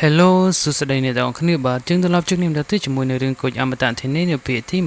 Hello សួស្តីអ្នកទាំងអស់គ្នាបាទយើងត្រឡប់ជួបគ្នាម្ដងទៀតជាមួយនៅរឿងគុជអមតៈធានីនៅភាគទី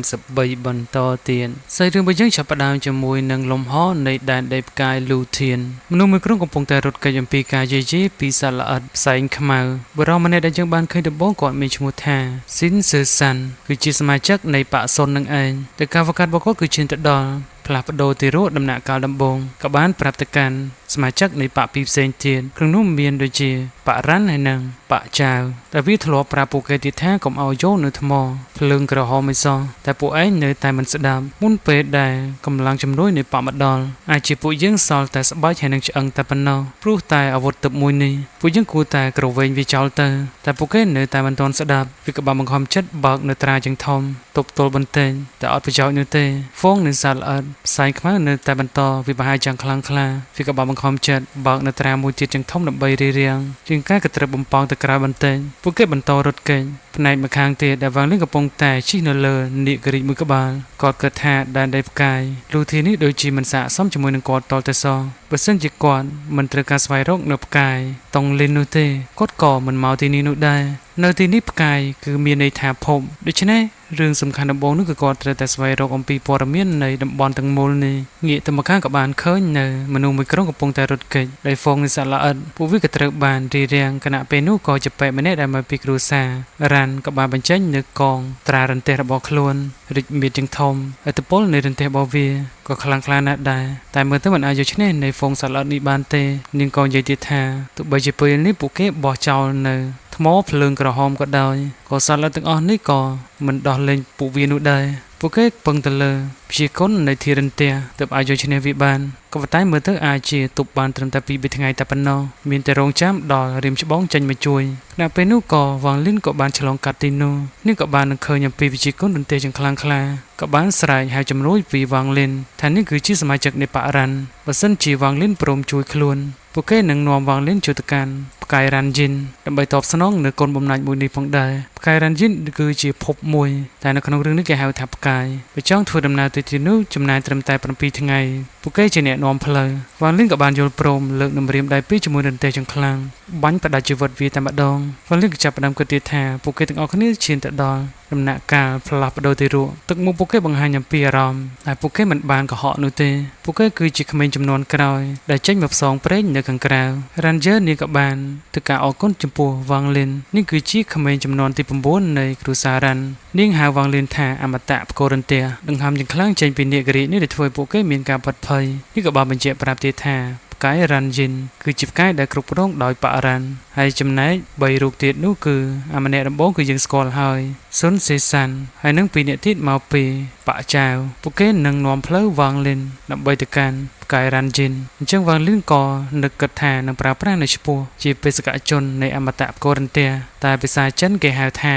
133បន្តទៀតសាច់រឿងរបស់យើងចាប់ផ្ដើមជាមួយនឹងលំហនៃដែនដីផ្កាយលូធានមនុស្សមួយក្រុមកំពុងតែរត់គេចអំពីការយាយីពីសត្វល្អិតផ្សែងខ្មៅបុរសម្នាក់ដែលយើងបានឃើញដំបូងគាត់មានឈ្មោះថាស៊ីនសឺសាន់គឺជាសមាជិកនៃបក្សសុននឹងឯងតែការវកាត់របស់គាត់គឺឈានទៅដល់ផ្លាស់ប្ដូរទីរួមដំណាក់កាលដំបូងក៏បានប្រាប់ទៅកាន់សមាជិកនៃបក្សពីរផ្សេងទៀតក្នុងនោះមានដូចជាបក្សរ៉ាន់ហើយនិងបក្សចាវតែវាធ្លាប់ប្រាប់ពួកគេទៀតថាកុំឲ្យយកនៅថ្មភ្លើងក្រហមឯសោះតែពួកឯងនៅតែមិនស្ដាប់មុនពេលដែលកម្លាំងជំនួយនៃបក្សមកដល់អាចជាពួកយើងសល់តែស្បែកហើយនឹងឆ្អឹងតែប៉ុណ្ណោះព្រោះតែអាវុធទឹកមួយនេះពួកយើងគួរតែក្រវែងវាចោលទៅតែពួកគេនៅតែមិនទាន់ស្ដាប់វាក៏បានបង្ខំចិត្តបើកនៅត្រាជាងធំទប់ទល់បន្តិចតែអត់ប្រយោជន៍នោះទេហ្វូងនឹងសត្វល្អិតផ្សែងខ្មៅនៅតែបន្តវិបហាយ៉ាងខ្លាំងក្លាវាក៏បានបង្ខំចិត្តបើកនៅត្រាមួយទៀតជាងធំដើម្បីរារាំងជាងការកត្រឹបបំពងទៅក្រៅបន្តិចពួកគេបន្តរត់គេចផ្នែកម្ខាងទៀតដែលវ៉ាងលីងកំពុងតែជិះនៅលើនាគរាជមួយក្បាលគាត់គិតថាដែនដីផ្កាយលូធីនេះដូចជាមិនស័ក្តិសមជាមួយនឹងគាត់តលតែសោះបើសិនជាគាត់មិនត្រូវការស្វែងរកនៅផ្កាយតុងលីននោះទេគាត់ក៏មិនមកទីនេះនោះដែរនៅទីនេះផ្កាយគឺមានន័យថាភពដូច្នេះរឿងសំខាន់ដំបូងនោះគឺគាត់ត្រូវតែស្វែងរកអំពីព័ត៌មាននៃតំបន់ទាំងមូលនេះងាកទៅម្ខាងក៏បានឃើញនៅមនុស្សមួយក្រុមកំពុងតែរត់គេចដោយហ្វូងនៃសត្វល្អិតពួកវាក៏ត្រូវបានរារាំងខណៈពេលនោះក៏ជាពេទ្យម្នាក់ដែលមកពីគ្រួសាររ៉ាន់ក៏បានបញ្ចេញនៅកងត្រារន្ទះរបស់ខ្លួនរិចមៀតជាងធំឥទ្ធិពលនៃរន្ទះរបស់វាក៏ខ្លាំងក្លាណាស់ដែរតែមើលទៅមិនអាចយកឈ្នះនៃហ្វូងសត្វល្អិតនេះបានទេនាងក៏និយាយទៀតថាទោះបីជាពេលនេះពួកគេបោះចោលនៅថ្មភ្លើងក្រហមក៏ដោយក៏សត្វល្អិតទាំងអស់នេះក៏មិនដោះលែងពួកវានោះដែរពួកគេពឹងទៅលើព្យាគុណនៃធីរិនទះទើបអាចយកឈ្នះវាបានក៏ប៉ុន្តែមើលទៅអាចជាទប់បានត្រឹមតែ2 3ថ្ងៃតែប៉ុណ្ណោះមានតែរងចាំដល់រៀមច្បងចេញមកជួយខណៈពេលនោះក៏វ៉ាងលីនក៏បានឆ្លងកាត់ទីនោះនេះក៏បាននឹងឃើញអំពីវិជាគុណរន្ទះយ៉ាងខ្លាំងក្លាក៏បានស្រែកហៅជំនួយពីវ៉ាងលីនថានេះគឺជាសមាជិកនៃបក្សរ៉ាន់បើសិនជាវ៉ាងលីនព្រមជួយខ្លួនពួកគេនឹងនាំវ៉ាងលីនចូលទៅកាន់ផ្កាយរ៉ាន់យិនដើម្បីតបស្នងនៅកូនបំណាច់មួយនេះផងដែរផ្កាយរ៉ាន់យិនគឺជាភពមួយតែនៅក្នុងរឿងនេះគេហៅថាផ្កាយបើចង់ធ្វើដំណើរទៅទីនោះចំណាយត្រឹមតែ7ថ្ងៃពួកគេជាអ្នកនាំផ្លូវវ៉ាងលីនក៏បានយល់ព្រមលើកនម្រាមដៃពីរជាមួយរន្ទះយ៉ាងខ្លាំងបាញ់ផ្ដាច់ជីវិតវាតែម្ដងវ៉ាងលីនក៏ចាប់ផ្ដើមគិតទៀតថាពួកគេទាំងអស់គ្នាឈានទៅដល់ដំណាក់កាលផ្លាស់ប្ដូរទីរកទឹកមុខពួកគេបង្ហាញអំពីអារម្មណ៍តែពួកគេមិនបានកុហកនោះទេពួកគេគឺជាក្មេងចំនួនក្រោយដែលចេញមកផ្សងព្រេងនៅខាងក្រៅរ៉ាន់ជឺនេះក៏បានធ្វើការអរគុណចំពោះវ៉ាងលីននេះគឺជាក្មេងចំនួនទី9នៃគ្រួសាររ៉ាន់នាងហៅវ៉ាងលីនថាអមតៈផ្គររន្ទះដង្ហើមយ៉ាងខ្លាំងចេញពីនាគរាជនេះដែលធ្វើឲ្យពួកគេមានការផិតភ័យនេះក៏បានបញ្ជាក់ប្រាប់ទៀតថាផ្កាយរ៉ាន់យិនគឺជាផ្កាយដែលគ្រប់គ្រងដោយបក្សរ៉ាន់ហើយចំណែក3រូបទៀតនោះគឺអាម្នាក់ដំបូងគឺយើងស្គាល់ហើយស៊ុនសេសាន់ហើយនឹង2នាក់ទៀតមកពីបក្សចាវពួកគេនឹងនាំផ្លូវវ៉ាងលីនដើម្បីទៅកាន់ផ្កាយរ៉ាន់យិនអញ្ចឹងវ៉ាងលីនក៏នឹកគិតថានឹងប្រើប្រាស់នៅឈ្មោះជាបេសកជននៃអមតៈផ្គររន្ទះតែភាសាចិនគេហៅថា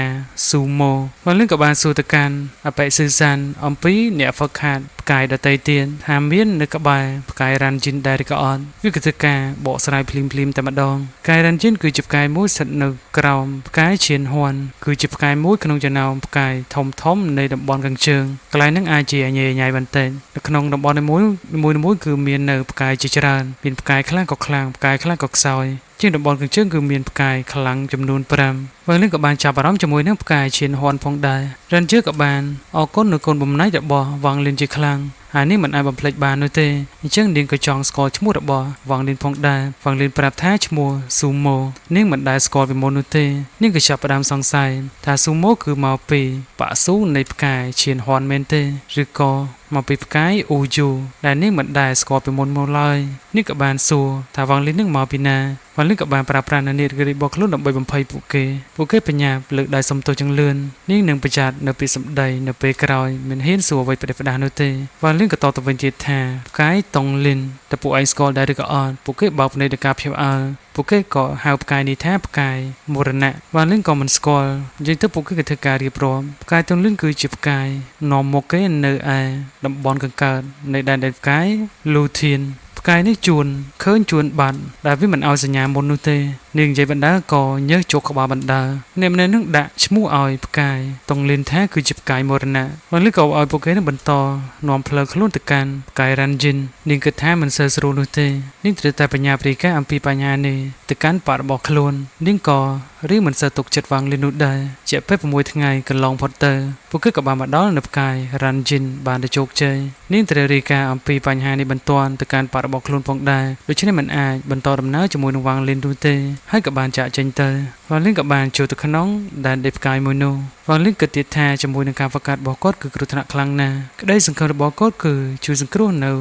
ស៊ូម៉ូវ៉ាងលីនក៏បានសួរទៅកាន់អបិស៊ឺសាន់អំពីអ្នកហ្វឹកហាត់ផ្កាយដតីទៀតថាមាននៅក្បែរផ្កាយរ៉ាន់យិនដែរឬក៏អត់វាក៏ធ្វើការបកស្រាយភ្លាមៗតែម្ដងផ្កាយរ៉ាន់យិនគឺជាផ្កាយមួយស្ថិតនៅក្រោមផ្កាយឈៀនហ៊ាន់គឺជាផ្កាយមួយក្នុងចំណោមផ្កាយធំៗនៃតំបន់ខាងជើងកន្លែងហ្នឹងអាចជាអញញ៉ៃបន្តិចនៅក្នុងតំបន់នីមួយៗគឺមាននៅផ្កាយជាច្រើនមានផ្កាយខ្លះក៏ខ្លាំងផ្កាយខ្លះក៏ខ្សោយជាងតំបន់ខាងជើងគឺមានផ្កាយខ្លាំងចំនួន5វ៉ាងលីនក៏បានចាប់អារម្មណ៍ជាមួយនឹងផ្កាយឈៀនហ៊ាន់ផងដែររ៉ាន់ជឺក៏បានអរគុណនៅកូនបំណែករបស់វ៉ាងលីនជាខ្លាំងហើយនេះមិនអាចបំភ្លេចបាននោះទេអញ្ចឹងនាងក៏ចង់ស្គាល់ឈ្មោះរបស់វ៉ាងលីនផងដែរវ៉ាងលីនប្រាប់ថាឈ្មោះស៊ូម៉ូនាងមិនដែលស្គាល់ពីមុននោះទេនាងក៏ចាប់ផ្ដើមសង្ស័យថាស៊ូម៉ូគឺមកពីបាក់ស៊ូនៃផ្កាយឈៀនហ៊ាន់មែនទេឬក៏មកពីផ្កាយអ៊ូយូដែលនាងមិនដែលស្គាល់ពីមុនមកឡើយនាងក៏បានសួរថាវ៉ាងលីននឹងមកពីណាវ៉ាងលីនក៏បានប្រើប្រាស់នៅនាគរាជរបស់ខ្លួនដើម្បីបំភ័យពួកគេបញ្ញាលើកដៃសុំទោសចង្លឿននាងនឹងប្រយ័ត្ននៅពីសម្ដីនៅពេលក្រោយមិនហ៊ានសួរអ្វីប្រដេសផ្ដាស់នោះទេវ៉ាងលីនក៏តបទៅវិញទៀតថាផ្កាយតុងលីនតែពួកឯងស្គាល់ដែរឬក៏អត់ពួកគេបោកភ្នែកដោយការភ្ញាក់ផ្អើលពួកគេក៏ហៅផ្កាយនេះថាផ្កាយមរណៈវ៉ាងលីនក៏មិនស្គាល់និយាយទៅពួកគេក៏ធ្វើការរៀបរាប់ផ្កាយតុងលីនគឺជាផ្កាយនាំមកគេនៅឯតំបន់កង្កើតនៃដែនដីផ្កាយលូធានផ្កាយនេះជួនឃើញជួនបាត់ដែលវាមិនឲ្យសញ្ញាមុននោះទេ នាងនិយាយបណ្ដើក៏ញើសជោគក្បាលបណ្ដើអ្នកម្នាក់នឹងដាក់ឈ្មោះឲ្យផ្កាយតុងលិនថាគឺជាផ្កាយមរណៈវ៉ាងលីនក៏ឲ្យពួកគេនឹងបន្តនាំផ្លូវខ្លួនទៅកាន់ផ្កាយរ៉ាន់យិននាងគិតថាមិនសូវស្រួលនោះទេនាងត្រូវតែបញ្ញាព្រាយការអំពីបញ្ហានេះទៅកាន់បរិបទខ្លួននាងក៏រៀងមិនសូវទុកចិត្តវ៉ាងលីននោះដែរជាពេល6ថ្ងៃកន្លងផុតទៅពួកគេក៏បានមកដល់នៅផ្កាយរ៉ាន់យិនបានទៅជោគជ័យនាងត្រូវរាយការណ៍អំពីបញ្ហានេះបន្ទាន់ទៅកាន់បរិបទខ្លួនផងដែរដូច្នេះមិនអាចបន្តដំណើរជាមួយនឹងវ៉ាងលីននោះទេហើយក៏បានចាកចេញទៅវ៉ាងលីនក៏បានចូលទៅក្នុងដែនដីផ្កាយមួយនោះវ៉ាងលីនគិតទៀតថាជាមួយនឹងការហ្វឹកហាត់របស់គាត់គឺគ្រោះថ្នាក់ខ្លាំងណាស់ក្តីសង្ឃឹមរបស់គាត់គឺជួយសង្គ្រោះនៅ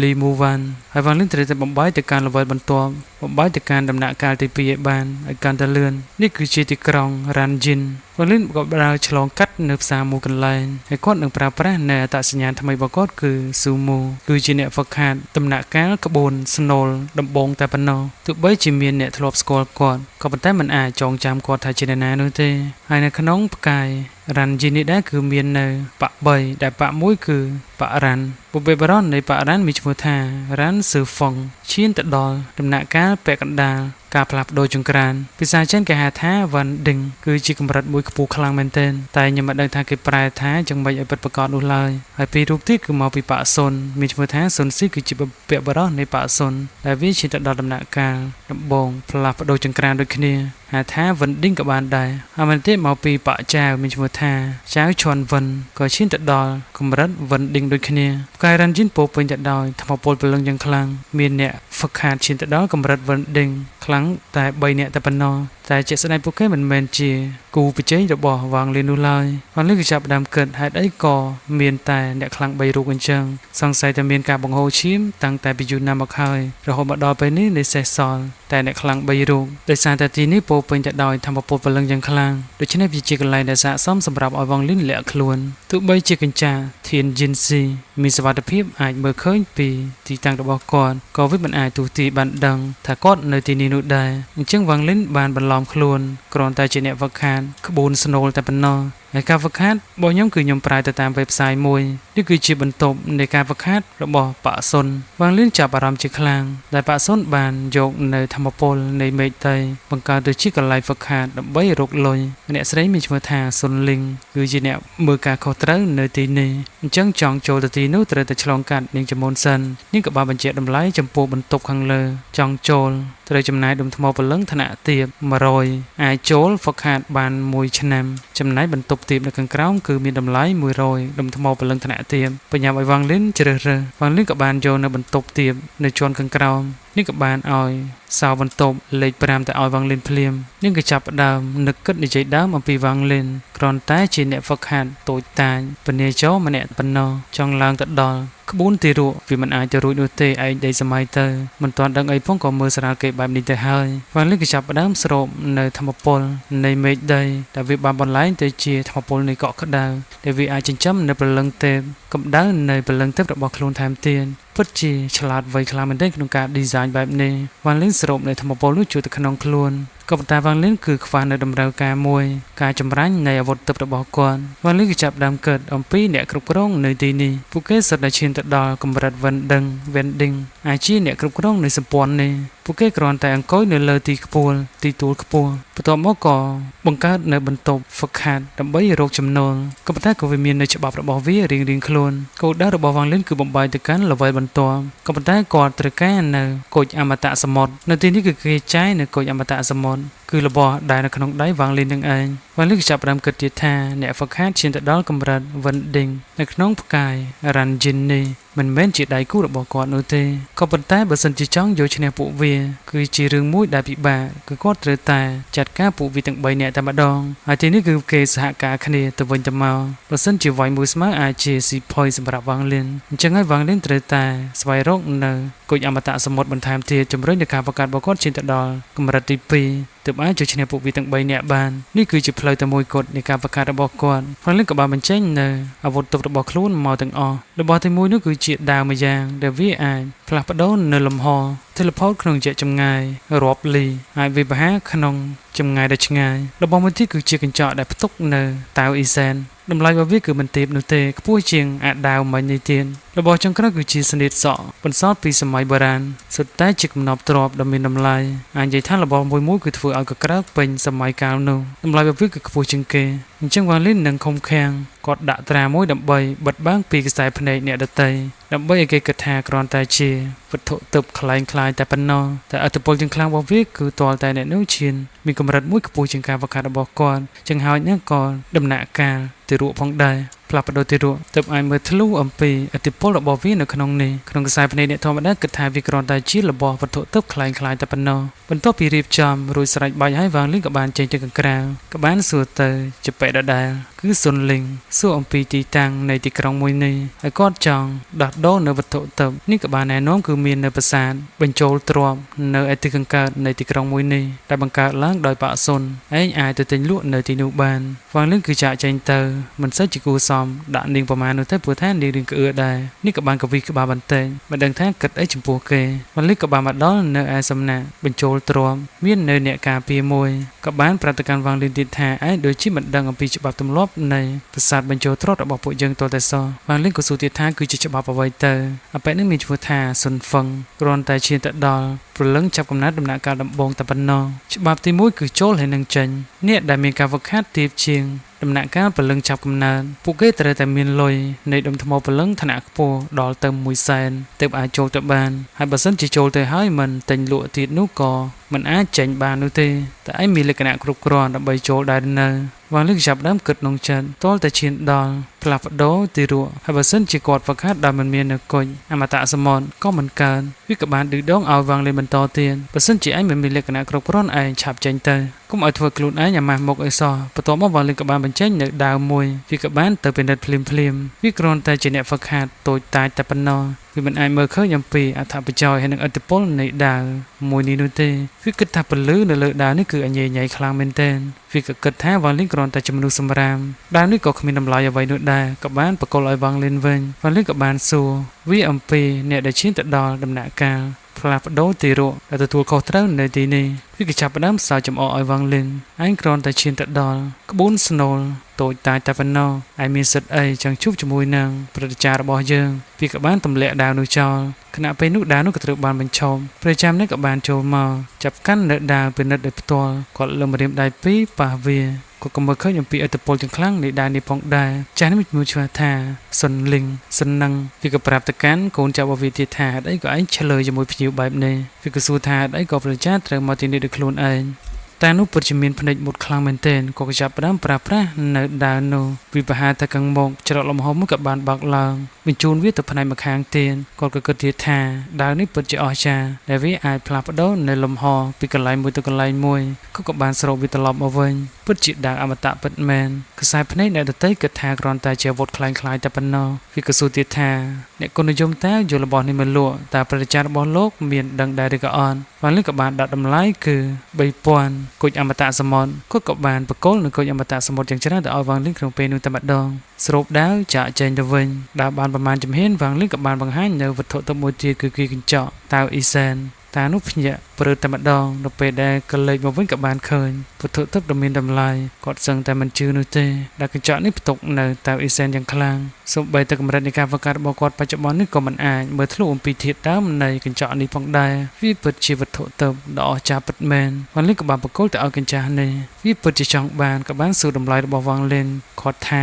លីមូវ៉ាន់ហើយវ៉ាងលីនត្រូវតែបំបាយទៅកាន់ level បន្ទាប់បំបាយទៅកាន់ដំណាក់កាលទី2ឲ្យបានឲ្យកាន់តែលឿននេះគឺជាទីក្រុងរ៉ាន់យិនវ៉ាងលីនក៏ដើរឆ្លងកាត់នៅផ្សារមួយកន្លែងហើយគាត់នឹងប្រើប្រាស់នៅអត្តសញ្ញាណថ្មីរបស់គាត់គឺស៊ូមូគឺជាអ្នកហ្វឹកហាត់ដំណាក់កាលក្បួនស្នូលដំបូងតែប៉ុណ្ណោះទោះបីជាមានអ្នកធ្លាប់ស្គាល់គាត់ក៏ប៉ុន្តែមិនអាចចងចាំគាត់ថាជាអ្នកណានោះទេហើយនៅក្នុងផ្កាយរ៉ាន់យីននេះដែរគឺមាននៅបាក់3ដែលបាក់មួយគឺបាក់រ៉ាន់បុព្វបុរសនៃបាក់រ៉ាន់មានឈ្មោះថារ៉ាន់ស៊ឺហ្វុងឈានទៅដល់ដំណាក់កាលពាក់កណ្ដាលការផ្លាស់ប្ដូរចង្ក្រានភាសាចិនគេហៅថាវ៉ាន់ឌិងគឺជាកម្រិតមួយខ្ពស់ខ្លាំងមែនទែនតែខ្ញុំមិនដឹងថាគេប្រែថាយ៉ាងម៉េចឲ្យពិតប្រាកដនោះឡើយហើយពីររូបទៀតគឺមកពីបាក់សុនមានឈ្មោះថាសុនស៊ីគឺជាបុព្វបុរសនៃបាក់សុនដែលវាឈានទៅដល់ដំណាក់កាលដំបូងផ្លាស់ប្ដូរចង្ក្រានដូចគ្នាហៅថាវិនឌីងក៏បានដែរហើយមិនទៀតមកពីបាក់ចៅមានឈ្មោះថាចៅឈុនវិនក៏ឈានទៅដល់កម្រិតវិនឌីងដូចគ្នាផ្កាយរ៉ាន់យិនពោពេញទៅដោយធម៌ពលព្រលឹងយ៉ាងខ្លាំងមានអ្នកហ្វឹកហាត់ឈានទៅដល់កម្រិតវិនឌីងខ្លាំងតែ3នាក់តែប៉ុណ្ណោះតែជាក់ស្ដែងពួកគេមិនមែនជាគូប្រជែងរបស់វ៉ាងលីននោះឡើយវ៉ាងលីនក៏ចាប់ផ្ដើមគិតហេតុអីក៏មានតែអ្នកខ្លាំង3រូបអញ្ចឹងសង្ស័យតែមានការបង្ហូរឈាមតាំងតែពីយូរណាស់មកហើយរហូតមកដល់ពេលនេះនៃសេះសល់តែអ្នកខ្លាំង3រូបដោយសារតែទីនេះពោពេញទៅដោយធម៌ពលព្រលឹងយ៉ាងខ្លាំងដូច្នេះវាជាកន្លែងដែលស័ក្តិសមសម្រាប់ឲ្យវ៉ាងលីនលាក់ខ្លួនទោះបីជាកញ្ចាធានយិនស៊ីមានសុវត្ថិភាពអាចមើលឃើញពីទីតាំងរបស់គាត់ក៏វាមិនអាចទូទីបានដឹងថាគាត់នៅទីនេះនោះដែរអញ្ចឹងវ៉ាងលីនបានបន្លំខ្លួនគ្រាន់តែជាអ្នកហ្វឹកហាត់ក្បួនស្នូលតែប៉ុណ្ណោះហើយការហ្វឹកហាត់របស់ខ្ញុំគឺខ្ញុំប្រើទៅតាម website មួយនេះគឺជាបន្ទប់នៃការហ្វឹកហាត់របស់បាក់សុនវ៉ាងលីនចាប់អារម្មណ៍ជាខ្លាំងដែលបាក់សុនបានយកនៅធម៌ពលនៃមេឃដីបង្កើតទៅជាកន្លែងហ្វឹកហាត់ដើម្បីរកលុយអ្នកស្រីមានឈ្មោះថាសុនលីងគឺជាអ្នកមើលការខុសត្រូវនៅទីនេះអញ្ចឹងចង់ចូលទៅទីនោះត្រូវតែឆ្លងកាត់នាងចំមុនសិននាងក៏បានបញ្ជាក់តម្លៃចំពោះបន្ទប់ខាងលើចង់ចូលត្រូវចំណាយដុំថ្មព្រលឹងថ្នាក់ទាប100អាចចូលហ្វឹកហាត់បាន1ឆ្នាំចំណែកបន្ទប់ទាបនៅខាងក្រោមគឺមានតម្លៃ100ដុំថ្មព្រលឹងថ្នាក់ទាបបញ្ញាឲ្យវ៉ាងលីនជ្រើសរើសវ៉ាងលីនក៏បានយកនៅបន្ទប់ទាបនៅជាន់ខាងក្រោមនេះក៏បានឲ្យសោបន្ទប់លេខ5ទៅឲ្យវ៉ាងលីនភ្លាមនាងក៏ចាប់ផ្ដើមនឹកគិតនិយាយដើមអំពីវ៉ាងលីនគ្រាន់តែជាអ្នកហ្វឹកហាត់តូចតាចពនាចោម្នាក់ប៉ុណ្ណោះចង់ឡើងទៅដល់ក្បួនទីរក់វាមិនអាចទៅរួចនោះទេឯងដីសម័យទៅមិនទាន់ដឹងអីផងក៏មើលស្រាលគេបែបនេះទៅហើយវ៉ាងលីនក៏ចាប់ផ្ដើមស្រូបនៅធម៌ពលនៃមេឃដីដែលវាបានបន្លែងទៅជាធម៌ពលនៃកក់ក្ដៅដែលវាអាចចិញ្ចឹមនៅព្រលឹងទេពកម្ដៅនៃព្រលឹងទេពរបស់ខ្លួនថែមទៀតពិតជាឆ្លាតវៃខ្លាំងមែនទែនក្នុងការ design បែបនេះវ៉ាងលីនស្រូបនៅធម៌ពលនោះចូលទៅក្នុងខ្លួនក៏ប៉ុន្តែវ៉ាងលីនគឺខ្វះនៅតម្រូវការមួយការចម្រាញ់នៃអាវុធទិព្វរបស់គាត់វ៉ាងលីនក៏ចាប់ផ្ដើមគិតអំពីអ្នកគ្រប់គ្រងនៅទីនេះពួកគេសុទ្ធតែឈានទៅដល់កម្រិតវិនដឹងវិនឌីងអាចជាអ្នកគ្រប់គ្រងនៃសម្ព័ន្ធនេះពួកគេគ្រាន់តែអង្គុយនៅលើទីខ្ពស់ទីទួលខ្ពស់បន្ទាប់មកក៏បង្កើតនៅបន្ទប់ហ្វឹកហាត់ដើម្បីរកចំណូលក៏ប៉ុន្តែក៏វាមាននៅច្បាប់របស់វារៀងៗខ្លួនគោលដៅរបស់វ៉ាងលីនគឺបំបាយទៅកាន់ level បន្ទាប់ក៏ប៉ុន្តែគាត់ត្រូវការនៅគុជអមតៈសមុទ្រនៅទីនេះគឺគេចាយនៅគុជអមតៈសមុទ្រគឺរបស់ដែលនៅក្នុងដៃវ៉ាងលីននឹងឯងវ៉ាងលីនក៏ចាប់ផ្ដើមគិតទៀតថាអ្នកហ្វឹកហាត់ឈានទៅដល់កម្រិតវិនឌីងនៅក្នុងផ្កាយរ៉ាន់យិននេះមិនមែនជាដៃគូរបស់គាត់នោះទេក៏ប៉ុន្តែបើសិនជាចង់យកឈ្នះពួកវាគឺជារឿងមួយដែលពិបាកគឺគាត់ត្រូវតែចាត់ការពួកវាទាំង3នាក់តែម្ដងហើយទីនេះគឺគេសហការគ្នាទៅវិញទៅមកបើសិនជាវាយមួយស្មើអាចជាស៊ីផុយសម្រាប់វ៉ាងលីនអញ្ចឹងហើយវ៉ាងលីនត្រូវតែស្វែងរកនៅគុជអមតៈសមុទ្របន្ថែមទៀតជំរុញដល់ការបង្កើតរបស់គាត់ឈានទៅដល់កម្រិតទី2ទើបអាចយកឈ្នះពួកវាទាំង3នាក់បាននេះគឺជាផ្លូវតែមួយគត់នៃការបង្កើតរបស់គាត់វ៉ាងលីនក៏បានបញ្ចេញនៅអាវុធទ័ពរបស់ខ្លួនមកទាំងអស់របស់ទី1នោះគឺជាដាវមួយយ៉ាងដែលវាអាចផ្លាស់ប្ដូរនៅលំហ teleport ក្នុងរយៈចម្ងាយរាប់លីអាចវាយប្រហារក្នុងចម្ងាយដ៏ឆ្ងាយរបស់មួយទៀតគឺជាកញ្ចក់ដែលផ្ទុកនៅតាវអ៊ីសែន តម្លៃរបស់វាគឺមិនទាបនោះទេខ្ពស់ជាងអាដាវមិញនេះទៀតរបស់ចុងក្រោយគឺជាស្នៀតសក់បន្សល់ពីសម័យបុរាណសុទ្ធតែជាកំណប់ទ្រព្យដ៏មានតម្លៃអាចនិយាយថារបស់មួយមួយគឺធ្វើឲ្យកក្រើកពេញសម័យកាលនោះតម្លៃរបស់វាគឺខ្ពស់ជាងគេអញ្ចឹងវ៉ាលីននឹងខំខាំងគាត់ដាក់ត្រាមួយដើម្បីបិទបាំងពីខ្សែភ្នែកអ្នកដទៃដើម្បីឲ្យគេគិតថាគ្រាន់តែជាវត្ថុទិព្វក្លែងក្លាយតែប៉ុណ្ណោះតែឥទ្ធិពលជាងខ្លាំងរបស់វាគឺទាល់តែអ្នកនោះឈានមានកម្រិតមួយខ្ពស់ជាងការវឹកហាត់របស់គាត់ចឹងហើយនេះក៏ដំណាក់កាលទារកផងដែរផ្លាស់ប្ដូរទារកទើបអាចមើលធ្លុះអំពីឥទ្ធិពលរបស់វានៅក្នុងនេះក្នុងខ្សែភ្នែកអ្នកធម្មតាគិតថាវាគ្រាន់តែជារបស់វត្ថុទិព្វក្លែងក្លាយតែប៉ុណ្ណោះបន្ទាប់ពីរៀបចំរួចស្រេចបាច់ហើយវ៉ាងលីងក៏បានចេញទៅខាងក្រៅក៏បានសួរទៅជប៉ែដដែលគឺសុនលីងសួរអំពីទីតាំងនៃទីក្រុងមួយនេះហើយគាត់ចង់ដោះដូរនៅវត្ថុទិព្វនេះក៏បានណែនាំគឺមាននៅប្រាសាទបញ្ចូលទ្រព្យនៅឯទីខាងកើតនៃទីក្រុងមួយនេះដែលបង្កើតឡើងដោយបាក់សុនឯងអាចទៅទិញលក់នៅទីនោះបានវ៉ាងលីងគឺចាកចេញទៅមិនសូវជាគួរសមដាក់នាងប្រមាណនោះទេព្រោះថានាងរៀងក្អឿដែរនេះក៏បានកវីក្បាលបន្តិចមិនដឹងថាគិតអីចំពោះគេវ៉ាងលីងក៏បានមកដល់នៅឯសំណាក់បញ្ចូលទ្រព្យមាននៅអ្នកការពារមួយក៏បានប្រតិកម្មវ៉ាងលីងទៀតថាឯងដូចជាមិនដឹងអំពីច្បាប់ទម្លាប់នៃប្រាសាទបញ្ចូលទ្រព្យរបស់ពួកយើងទាល់តែសោះវ៉ាងលីងក៏សួរទៀតថាគឺជាច្បាប់អ្វីទៅអបិនេះមានឈ្មោះថាសុនហ្វឹងគ្រាន់តែឈានទៅដល់ព្រលឹងចាប់កំណត់ដំណាក់កាលដំបូងតែប៉ុណ្ណោះច្បាប់ទី1គឺចូលហើយនឹងចេញអ្នកដែលមានការវឹកហាត់ទាបជាងដំណាក់កាលព្រលឹងចាប់កំណើតពួកគេត្រូវតែមានលុយនៃដុំថ្មព្រលឹងឋានៈខ្ពស់ដល់ទៅ1សែនទើបអាចចូលទៅបានហើយបើសិនជាចូលទៅហើយមិនទិញលក់ទៀតនោះក៏មិនអាចចេញបាននោះទេតែឯងមានលក្ខណៈគ្រប់គ្រាន់ដើម្បីចូលដែរនៅវ៉ាងលីងចាប់ដើមគិតក្នុងចិត្តទាល់តែឈានដល់ផ្លាស់ប្ដូរទីរកហើយបើសិនជាគាត់វឹកហាត់ដែលមិនមាននៅគុជអមតៈសមុទ្រក៏មិនកើនវាក៏បានឌឺដងឲ្យវ៉ាងលីងបន្តទៀតបើសិនជាឯងមិនមានលក្ខណៈគ្រប់គ្រាន់ឯងឆាប់ចេញទៅកុំឲ្យធ្វើខ្លួនឯងអាម៉ាស់មុខអីសោះបន្ទាប់មកវ៉ាងលីងក៏បានបញ្ចេញនៅដាវមួយវាក៏បានទៅពិនិត្យភ្លាមភ្លាមវាគ្រាន់តែជាអ្នកវឹកហាត់តូចតាចតែប៉ុណ្ណោះវាមិនអាចមើលឃើញអំពីអត្ថប្រយោជន៍ហើយនិងឥទ្ធិពលនៃដាវមួយនេះនោះទេវាគិតថាពលឺនៅលើដាវនេះគឺអញញ៉ៃខ្លាំងមែនទែនវាក៏គិតថាវ៉ាងលីងគ្រាន់តែជាមនុស្សសម្រាមដាវនេះក៏គ្មានតម្លៃអ្វីនោះដែរក៏បានបកគលឲ្យវ៉ាងលីនវិញវ៉ាងលីនក៏បានសួរវាអំពីអ្នកដែលឈានទៅដល់ដំណាក់កាលផ្លាស់ប្ដូរទីរកដែលទទួលខុសត្រូវនៅទីនេះវាក៏ចាប់ផ្ដើមសើចចំអកឲ្យវ៉ាងលីនឯងគ្រាន់តែឈានទៅដល់ក្បួនស្នូលតូចតាចតែប៉ុណ្ណោះឯងមានសិទ្ធិអីចង់ជួបជាមួយនឹងព្រឹទ្ធាចារ្យរបស់យើងវាក៏បានទម្លាក់ដាវនោះចោលខណៈពេលនោះដាវនោះក៏ត្រូវបានបញ្ឈប់ព្រះចាំនេះក៏បានចូលមកចាប់កាន់នៅដាវពិនិត្យដោយផ្ទាល់គាត់លើកម្រាមដៃពីរប៉ះវាគាត់ក៏មើលឃើញអំពីឥទ្ធិពលយ៉ាងខ្លាំងនៃដាវនេះផងដែរចាស់នេះមានឈ្មោះថាសុនលីងសុននឹងវាក៏ប្រាប់ទៅកាន់កូនចៅរបស់វាទៀតថាហេតុអីក៏ឯងឆ្លើយជាមួយភ្ញៀវបែបនេះវាក៏សួរថាហេតុអីក៏ព្រះចាត្រូវមកទីនេះដោយខ្លួនឯងតែនោះពិតជាមានភ្នែកមុតខ្លាំងមែនទែនក៏ចាប់ផ្ដើមប្រើប្រាស់នៅដាវនោះវិបហាទៅខាងមុខច្រកលំហមួយក៏បានបើកឡើងបញ្ជូនវាទៅផ្នែកម្ខាងទៀតគាត់ក៏គិតទៀតថាដាវនេះពិតជាអស្ចារ្យដែលវាអាចផ្លាស់ប្ដូរនៅលំហពីកន្លែងមួយទៅកន្លែងមួយក៏បានស្រូបវាត្រឡប់មកវិញពិតជាដាវអមតៈពិតមែនខ្សែភ្នែកអ្នកដទៃគិតថាគ្រាន់តែជាអាវុធក្លែងក្លាយតែប៉ុណ្ណោះវាក៏សួរទៀតថាអ្នកគុណនិយមតើយករបស់នេះមកលក់តើប្រជាចាររបស់លោកមានដឹងដែរឬក៏អត់វ៉ាងលីងក៏បានដាក់តម្លៃគឺ3000គុជអមតៈសមុទ្រគាត់ក៏បានបកគលនៅគុជអមតៈសមុទ្រយ៉ាងច្រើនទៅឲ្យវ៉ាងលីងក្នុងពេលនោះតែម្ដងស្រូបដាវចាក់ចេញទៅវិញដើរបានប្រមាណជំហានវ៉ាងលីងក៏បានបង្ហាញនៅវត្ថុទៅមួយទៀតគឺគីកញ្ចក់តាវអ៊ីសែនតានោះភ្ញាក់ព្រឺតែម្ដងនៅពេលដែលកលេចមកវិញក៏បានឃើញវត្ថុទឹកដ៏មានតម្លៃគាត់សឹងតែមិនជឿនោះទេដែលកញ្ចក់នេះផ្ទុកនៅតាវអ៊ីសែនយ៉ាងខ្លាំងសូម្បីតែកម្រិតនៃការហ្វឹកហាត់របស់គាត់បច្ចុប្បន្ននេះក៏មិនអាចមើលធ្លុះអំពីធាតុដើមនៃកញ្ចក់នេះផងដែរវាពិតជាវត្ថុទឹកដ៏អស្ចារ្យពិតមែនវ៉ាងលីនក៏បានបកគលទៅឲ្យកញ្ចាស់នេះវាពិតជាចង់បានក៏បានសួរតម្លៃរបស់វ៉ាងលីនគាត់ថា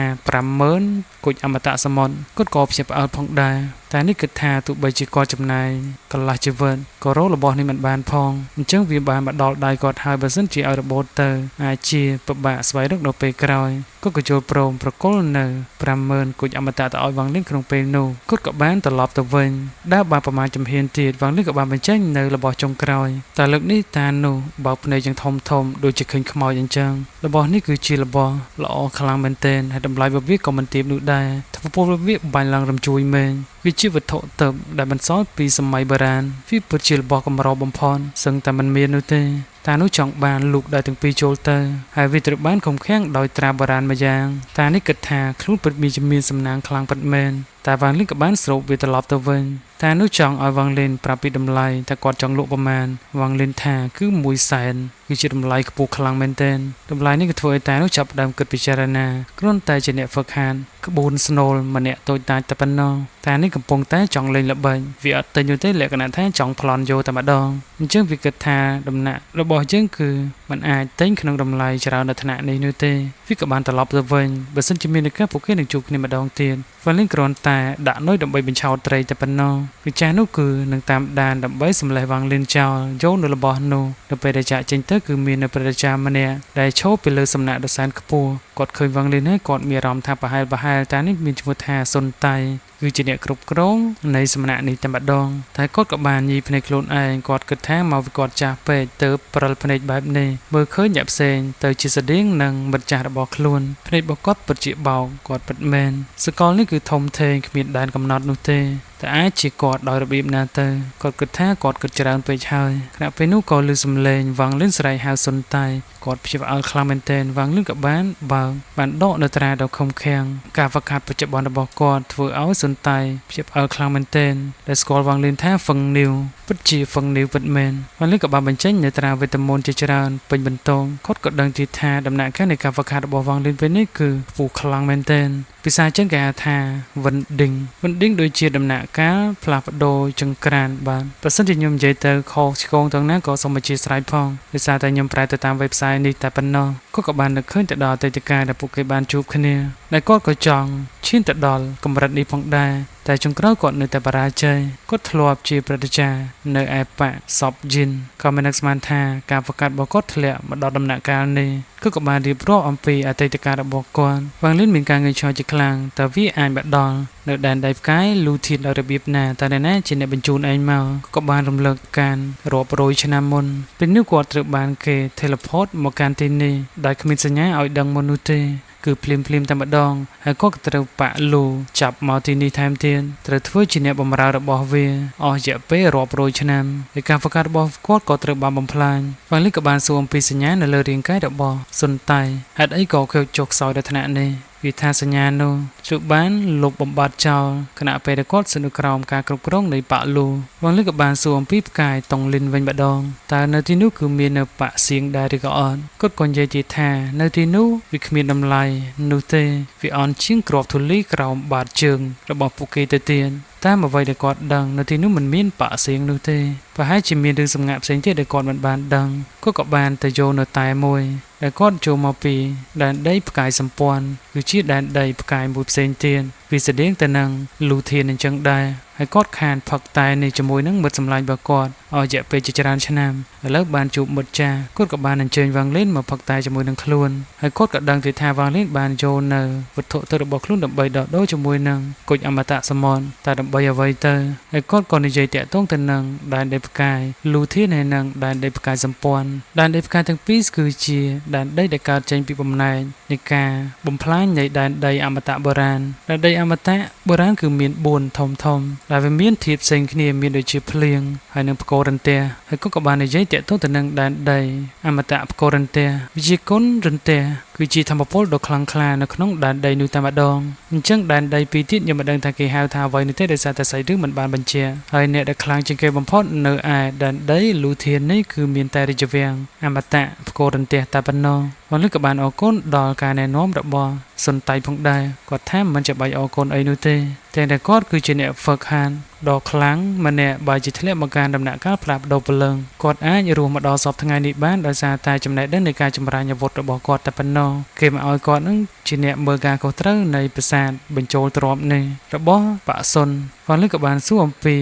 50000គុជអមតៈសមុទ្រគាត់ក៏ភ្ញាក់ផ្អើលផងដែរតែនេះគិតថាទោះបីជាគាត់ចំណាយកន្លះជីវិតក៏រករបស់នេះមិនបានផងអញ្ចឹងវាបានមកដល់ដៃគាត់ហើយបើសិនជាឲ្យរបូតទៅអាចជាពិបាកស្វែងរកនៅពេលក្រោយគាត់ក៏ចូលព្រមប្រគល់នៅ50000គុជអមតៈទៅឲ្យវ៉ាងលីនក្នុងពេលនោះគាត់ក៏បានត្រឡប់ទៅវិញដើរបានប្រមាណជំហានទៀតវ៉ាងលីនក៏បានបញ្ចេញនៅរបស់ចុងក្រោយតែលើកនេះតានោះបើកភ្នែកយ៉ាងធំធំដូចជាឃើញខ្មោចអញ្ចឹងរបស់នេះគឺជារបស់ល្អខ្លាំងមែនទែនហើយតម្លៃរបស់វាក៏មិនទាបនោះដែរធ្វើពលវាបាញ់ឡើងរំជួយមែនវាជាវត្ថុទិព្វដែលបន្សល់ពីសម័យបុរាណវាពិតជារបស់កម្របំផុតសឹងតែមិនមាននោះទេតានោះចង់បានលូកដៃទាំងពីរចូលទៅហើយវាត្រូវបានខំខាំងដោយត្រាបុរាណម្យ៉ាងតានេះគិតថាខ្លួនពិតមានជំនាញសំណាងខ្លាំងពិតមែន តែវ៉ាងលីនក៏បានស្រូបវាត្រឡប់ទៅវិញតែនោះចង់ឲ្យវ៉ាងលីនប្រាប់ពីតម្លៃថាគាត់ចង់លក់ប្រមាណវ៉ាងលីនថាគឺ1សែនគឺជាតម្លៃខ្ពស់ខ្លាំងមែនទែនតម្លៃនេះក៏ធ្វើឲ្យតានោះចាប់ផ្ដើមគិតពិចារណាគ្រាន់តែជាអ្នកហ្វឹកហានក្បួនស្នូលម្នាក់តូចតាចតែប៉ុណ្ណោះតានេះកំពុងតែចង់លេងល្បិចវាអត់ទិញនោះទេលក្ខណៈថាចង់ប្លន់យកតែម្ដងអញ្ចឹងវាគិតថាដំណាក់របស់យើងគឺมันអាចទិញក្នុងតម្លៃច្រើនដល់ថ្នាក់នេះនោះទេវាក៏បានត្រឡប់ទៅវិញបើសិនជាមានឱកាសពួកគេនឹងជួបគ្នាម្ដងទៀតវ៉ាលីនគ្រាន់តែដាក់នុយដើម្បីបញ្ឆោតត្រីតែប៉ុណ្ណោះវិចារនោះគឺនឹងតាមដានដើម្បីសម្លេះវ៉ាងលីនចោលយកនៅរបស់នោះនៅពេលដែលចាក់ចេញទៅគឺមាននៅព្រះរាជាម្នាក់ដែលឈរពីលើសំណាក់ដ៏សែនខ្ពស់គាត់ឃើញវ៉ាងលីនហើយគាត់មានអារម្មណ៍ថាប្រហែលតានេះមានឈ្មោះថាសុនតៃគឺជាអ្នកគ្រប់គ្រងនៃសំណាក់នេះតែម្ដងតែគាត់ក៏បានញីភ្នែកខ្លួនឯងគាត់គិតថាមកពីគាត់ចាស់ពេកទៅព្រិលភ្នែកបែបនេះមើលឃើញអ្នកផ្សេងទៅជាស្តៀងនឹងមិត្តចាស់របស់ខ្លួនភ្នែករបស់គាត់ពិតជាបោកគាត់ពិតមែនសកលនេះគឺធំធេងគ្មានដែនកំណត់នោះទេតែអាចជាគាត់ដោយរបៀបណាទៅគាត់គិតថាគាត់គិតច្រើនពេកហើយខណៈពេលនោះក៏ឮសំឡេងវ៉ាងលិនស្រែកហៅសុនតៃគាត់ព្យាបាលខ្លាំងមែនទែនវ៉ាងលិនក៏បានបើកបានដកនៅត្រាដ៏ខំខាំងការវឹកហាត់បច្ចុប្បន្នរបស់គាត់ធ្វើឲ្យសុនតៃព្យាបាលខ្លាំងមែនទែនដែលស្គាល់វ៉ាងលិនថាហ្វឹងនីវពិតជាហ្វឹងនីវពិតមែនវ៉ាងលិនក៏បានបញ្ចេញនៅត្រាវេទមន្តជាច្រើនពេញបន្ទងគាត់ក៏ដឹងទៀតថាដំណាក់កាលនៃការវឹកហាត់របស់វ៉ាងលិនពេលនេះគឺខ្ពស់ខ្លាំងមែនទែនភាសាចិនគេហៅថាវិនឌីងវិនឌីងដូចជាដំណាក់កាលផ្លាស់ប្ដូរចង្ក្រានបានបើសិនជាខ្ញុំនិយាយទៅខុសឆ្គងទាំងណាក៏សូមអធ្យាស្រ័យផងដោយសារតែខ្ញុំប្រែទៅតាម website នេះតែប៉ុណ្ណោះគាត់ក៏បាននឹកឃើញទៅដល់អតីតកាលដែលពួកគេបានជួបគ្នាដែលគាត់ក៏ចង់ឈានទៅដល់កម្រិតនេះផងដែរតែចុងក្រោយគាត់នៅតែបរាជ័យគាត់ធ្លាប់ជាព្រឹទ្ធាចារ្យនៅឯបកសពយិនក៏មិននឹកស្មានថាការប្រកាសរបស់គាត់ធ្លាក់មកដល់ដំណាក់កាលនេះគឺក៏បានរៀបរាប់អំពីអតីតកាលរបស់គាត់វ៉ាងលីនមានការងឿងឆ្ងល់ជាខ្លាំងតើវាអាចមកដល់នៅដែនដីផ្កាយលូធានដោយរបៀបណាតើអ្នកណាជាអ្នកបញ្ជូនឯងមកក៏បានរំលឹកការរាប់រយឆ្នាំមុនពេលនោះគាត់ត្រូវបានគេ teleport មកកាន់ទីនេះដោយគ្មានសញ្ញាឲ្យដឹងមុននោះទេគឺភ្លាមតែម្ដងហើយគាត់ក៏ត្រូវបាក់លូចាប់មកទីនេះថែមទៀតត្រូវធ្វើជាអ្នកបម្រើរបស់វាអស់រយៈពេលរាប់រយឆ្នាំហើយការហ្វឹកហាត់របស់គាត់ក៏ត្រូវបានបំផ្លាញវ៉ាងលីក៏បានសួរអំពីសញ្ញានៅលើរាងកាយរបស់សុនតៃហេតុអីក៏ខៀវចុះខ្សោយដល់ថ្នាក់នេះវាថាសញ្ញានោះត្រូវបានលុបបំបាត់ចោលខណៈពេលដែលគាត់ស្ថិតនៅក្រោមការគ្រប់គ្រងនៃបាក់លូវ៉ាងលីក៏បានសួរអំពីផ្កាយតុងលិនវិញម្ដងតើនៅទីនោះគឺមាននៅបាក់សៀងដែរឬក៏អត់គាត់ក៏និយាយទៀតថានៅទីនោះវាគ្មានតម្លៃនោះទេវាអន់ជាងគ្រាប់ធូលីក្រោមបាតជើងរបស់ពួកគេទៅទៀតតាមអ្វីដែលគាត់ដឹងនៅទីនោះមិនមានបាក់សៀងនោះទេប្រហែលជាមានរឿងសម្ងាត់ផ្សេងទៀតដែលគាត់មិនបានដឹងគាត់ក៏បានទៅយកនៅតែមួយដែលគាត់ចូលមកពីដែនដីផ្កាយសម្ព័ន្ធគឺជាដែនដីផ្កាយមួយផ្សេងទៀតវាស្តៀងទៅនឹងលូធានអញ្ចឹងដែរហើយគាត់ខានផឹកតែនេះជាមួយនឹងមិត្តសម្លាញ់របស់គាត់អស់រយៈពេលជាច្រើនឆ្នាំឥឡូវបានជួបមិត្តចាស់គាត់ក៏បានអញ្ជើញវ៉ាងលីនមកផឹកតែជាមួយនឹងខ្លួនហើយគាត់ក៏ដឹងទៀតថាវ៉ាងលីនបានចូលនៅវត្ថុទៅរបស់ខ្លួនដើម្បីដោះដូរជាមួយនឹងគុជអមតៈសមុទ្រតែដើម្បីអ្វីទៅហើយគាត់ក៏និយាយតាក់ទងទៅនឹងដែនដីផ្កាយលូធានហើយនឹងដែនដីផ្កាយសម្ព័ន្ធដែនដីផ្កាយទាំងពីរគឺជាដែនដីដែលកើតចេញពីបំណែកនៃការបំផ្លាញនៃដែនដីអមតៈបុរាណដែនដីអមតៈបុរាណគឺមាន4ធំធំដែលវាមានធាតុផ្សេងគ្នាមានដូចជាភ្លៀងហើយនិងផ្គររន្ទះហើយគាត់ក៏បាននិយាយតាក់ទងទៅនឹងដែនដីអមតៈផ្គររន្ទះវិជាគុណរន្ទះគឺជាធម្មពលដ៏ខ្លាំងក្លានៅក្នុងដែនដីនោះតែម្ដងអញ្ចឹងដែនដីពីរទៀតខ្ញុំមិនដឹងថាគេហៅថាអ្វីនោះទេដោយសារតែសាច់រឿងមិនបានបញ្ជាក់ហើយអ្នកដែលខ្លាំងជាងគេបំផុតនៅឯដែនដីលូធាននេះគឺមានតែរាជវាំងអមតៈផ្គររន្ទះតែប៉ុណ្ណោះវ៉ាន់លីក៏បានអរគុណដល់ការណែនាំរបស់សុនតៃផងដែរគាត់ថាមិនចាំបាច់អរគុណអីនោះទេតែគាត់គឺជាអ្នកហ្វឹកហានដ៏ខ្លាំងម្នាក់បើជាធ្លាក់មកការដំណាក់កាលផ្លាស់ប្ដូរព្រលឹងគាត់អាចរស់មកដល់សពថ្ងៃនេះបានដោយសារតែចំណេះដឹងនៃការចម្រាញ់អាវុធរបស់គាត់តែប៉ុណ្ណោះគេមកឲ្យគាត់នឹងជាអ្នកមើលការខុសត្រូវនៃប្រាសាទបញ្ចូលទ្រព្យនេះរបស់បាក់សុនវ៉ាន់លីក៏បានសួរអំពី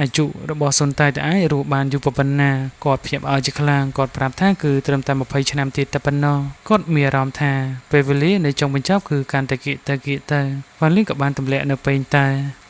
អាយុរបស់សុនតៃតើអាចរស់បានយូរប៉ុណ្ណាគាត់ភ្ញាក់ផ្អើលជាខ្លាំងគាត់ប្រាប់ថាគឺត្រឹមតែ20ឆ្នាំទៀតតែប៉ុណ្ណោះគាត់មានអារម្មណ៍ថាពេលវេលានៃចុងបញ្ចប់គឺកាន់តែគៀកទៅវ៉ាន់លីក៏បានទម្លាក់នៅពេញតែ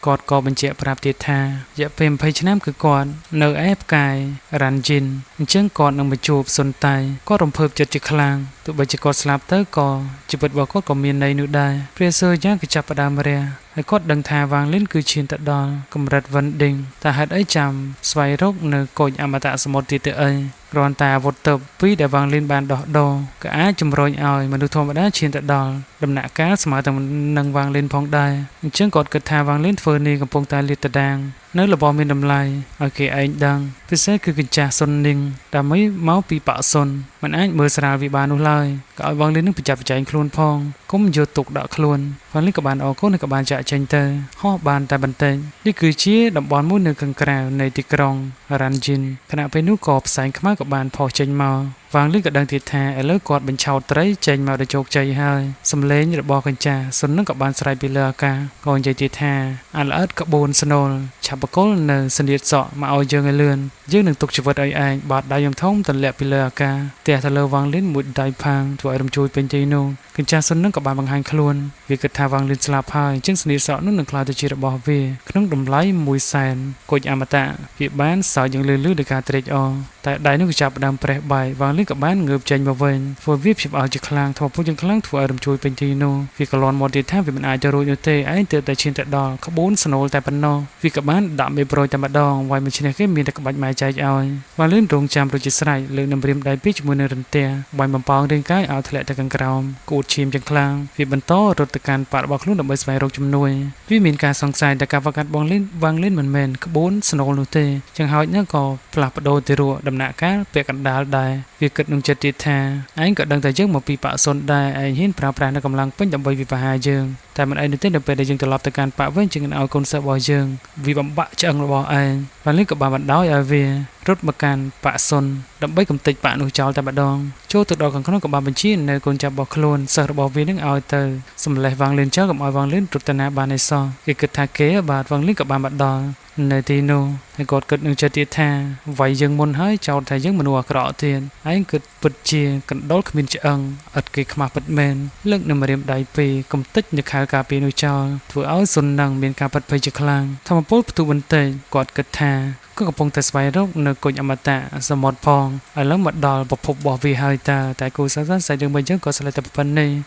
គាត់ក៏បញ្ជាក់ប្រាប់ទៀតថារយៈពេល20ឆ្នាំគឺគាត់នៅឯផ្កាយរ៉ាន់ជីនអញ្ចឹងគាត់នឹងមកជួបសុនតៃគាត់រំភើបចិត្តជាខ្លាំងទោះបីជាគាត់ស្លាប់ទៅក៏ជីវិតរបស់គាត់ក៏មានន័យនោះដែរព្រះសូរ្យក៏ចាប់ផ្ដើមរះហើយគាត់ដឹងថាវ៉ាងលីនគឺឈានទៅដល់កម្រិតវិនឌីងតែហេតុអីចាំស្វែងរកនៅកូចអមតៈសមុទ្រទៀតទៅអី គ្រាន់តែអាវុធទិព្វពីរដែលវ៉ាងលីនបានដោះដូរក៏អាចជំរុញឲ្យមនុស្សធម្មតាឈានទៅដល់ដំណាក់កាលស្មើទៅនឹងវ៉ាងលីនផងដែរអញ្ចឹងគាត់គិតថាវ៉ាងលីនធ្វើនេះកំពុងតែលាតត្រដាងនៅរបស់មានតម្លៃឲ្យគេឯងដឹងពិសេសគឺកញ្ចាស់សុននីងដើម្បីមកពីបាក់សុនមិនអាចមើលស្រាលវាបាននោះឡើយក៏ឲ្យវ៉ាងលីននឹងប្រចាំប្រជែងខ្លួនផងកុំយកទុកដាក់ខ្លួនវ៉ាងលីនក៏បានអរគុណនិងក៏បានចាក់ចេញទៅហោះបានតែបន្តិចនេះគឺជាតំបន់មួយនៅខាងក្រៅនៃទីក្រុងរ៉ាន់ជីនខណៈពេលនោះក៏ផ្សែងខ្មៅក៏បានផុសចេញមកវ៉ាងលីនក៏ដឹងទៀតថាឥឡូវគាត់បញ្ឆោតត្រីចេញមកដោយជោគជ័យហើយសំឡេងរបស់កញ្ចាស់សុននឹងក៏បានស្រែកពីលើអាកាសក៏និយាយទៀតថាអាល្អិតក្បូនស្នូលឆាប់បកលនៅសនៀតសក់មកឲ្យយើងឲ្យលឿនយើងនឹងទុកជីវិតឲ្យឯងបាត់ដៃយំធំទម្លាក់ពីលើអាកាសផ្ទះទៅលើវ៉ាងលីនមួយដៃផាងធ្វើឲ្យរំជួយពេញទីនោះកញ្ចាស់សុននឹងក៏បានបង្ហាញខ្លួនវាគិតថាវ៉ាងលីនស្លាប់ហើយអញ្ចឹងសនៀតសក់នោះនឹងក្លាយទៅជារបស់វាក្នុងតម្លៃ100,000គុជអមតៈវាបានសើចយ៉ាងលឺលឺដោយការត្រេកអរតែដៃនោះក៏ចាប់ផ្ដើមប្រេះបែកវ៉ាងលីនក៏បានងើបចេញមកវិញធ្វើវាភ្ញាក់ផ្អើលជាខ្លាំងធំពុះយ៉ាងខ្លាំងធ្វើឲ្យរំជួយពេញទីនោះវាក៏លន់មកទៀតថាវាមិនអាចទៅរួចនោះទេឯងទើបតែឈានទៅដល់ក្បួនស្នូលតែប៉ុណ្ណោះវាក៏បានដាក់មេប្រួយតែម្ដងវាយមិនឈ្នះគេមានតែក្បាច់ម៉ែចែកឲ្យវ៉ាងលីនរងចាំរួចជាស្រេចលើកនឹងរៀមដៃពីរជាមួយនឹងរន្ទះបាញ់បំប៉ោងរាងកាយឲ្យធ្លាក់ទៅខាងក្រោមគូតឈាមយ៉ាងខ្លាំងវាបន្តរត់ទៅកាន់ប៉ារបស់ខ្លួនដើម្បីស្វែងរកជំនួយវាមានការសង្ស័យថាការវឹកហាត់បងលីនវ៉ាងលីនមិនមែនក្បួនស្នូលនោះទេចឹងហើយនោះក៏ផ្លាស់ប្ដូរទារកដំណាក់កាលពាក់កណ្ដាលដែរវាគិតក្នុងចិត្តទៀតថាឯងក៏ដឹងតែយើងមកពីបាក់សុនដែរឯងហ៊ានប្រើប្រាស់នៅកម្លាំងពេញដើម្បីវិបាហាយើងតែមិនអីនោះទេនៅពេលដែលយើងត្រឡប់ទៅកាន់ប៉វិញជាងឲ្យកូនសិស្សរបស់យើងវាបំបាក់ឆ្អឹងរបស់ឯងវ៉ាងលីនក៏បានបណ្ដោយឲ្យវារត់មកកាន់បាក់សុនដើម្បីកំទេចបាក់នោះចោលតែម្ដងចូលទៅដល់ខាងក្នុងក៏បានបញ្ជានៅកូនចាប់របស់ខ្លួនសិស្សរបស់វានឹងឲ្យទៅសម្លេះវ៉ាងលីនចោលកុំឲ្យវ៉ាងលីនរត់ទៅណាបានឯសោះគេគិតថាគេបាទវ៉ាងលីនក៏បានមកដល់នៅទីនោះហើយគាត់គិតនឹងចិត្តទៀតថាវាយយើងមុនហើយចោទថាយើងមនុស្សអាក្រក់ទៀតឯងគិតពិតជាកណ្ដុរគ្មានឆ្អឹងឥតគេខ្មាស់ពិតមែនលើកនឹងម្រាមដៃពីរកំទេចនៅខែលការពារនោះចោលធ្វើឲ្យសុននឹងមានការផិតភ័យជាខ្លាំងធម្មពលផ្ទុះបន្តិចគាត់គិតថាក៏កំពុងតែស្វែងរកនៅគុជអមតៈសមុទ្រផងឥឡូវមកដល់ប្រភពរបស់វាហើយតើតែគូសាសន៍សាច់រឿងវិញយើងក៏ស្លេះតែប៉ុណ្ណេះ។